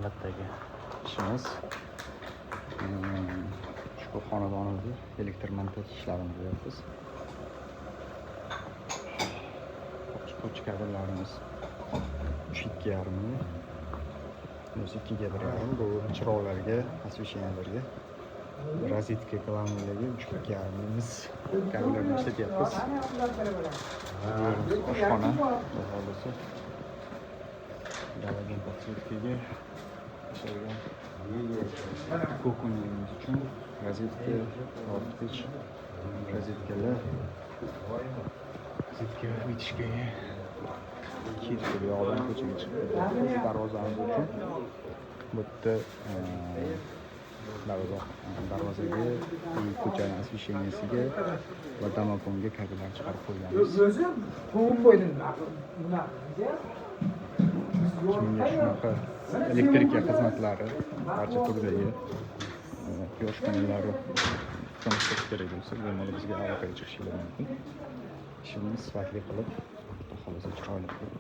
Navbatdagi ishimiz ushbu xonadonimizni elektr montaj ishlarini qilyapmiz. Qo'chqoch kabellarimiz uch ikki yarimli, minus ikkiga bir yarim, bu chiroqlarga, освещения larga, rozetka главный larga uch ikki yarimli mis kabellarni ishlatyapmiz. Bu yerimiz oshxona, xudo xohlasa, galogen подсветка ga ishlaydigan кухня miz uchun rozetka, yoritgich, rozetkalar, rozetka, вытяжка ga ketdi. Bu yoqdan ko'chaga chiqib ketyapmiz. Darvozamiz uchun bu yerda darvozaga и ko'chani освещения siga va domofonga kabellar chiqarib qo'yganmiz. O'zi to'g'ri qo'ydi bunaqa. Kimga shunaqa elektrika xizmatlari, barcha turdagi quyosh panellari ustidan kerak bo'lsa, bemalol bizga aloqaga chiqishingiz mumkin. Ishimizni sifatli qilib, xudo xohlasa, chiroyli qilib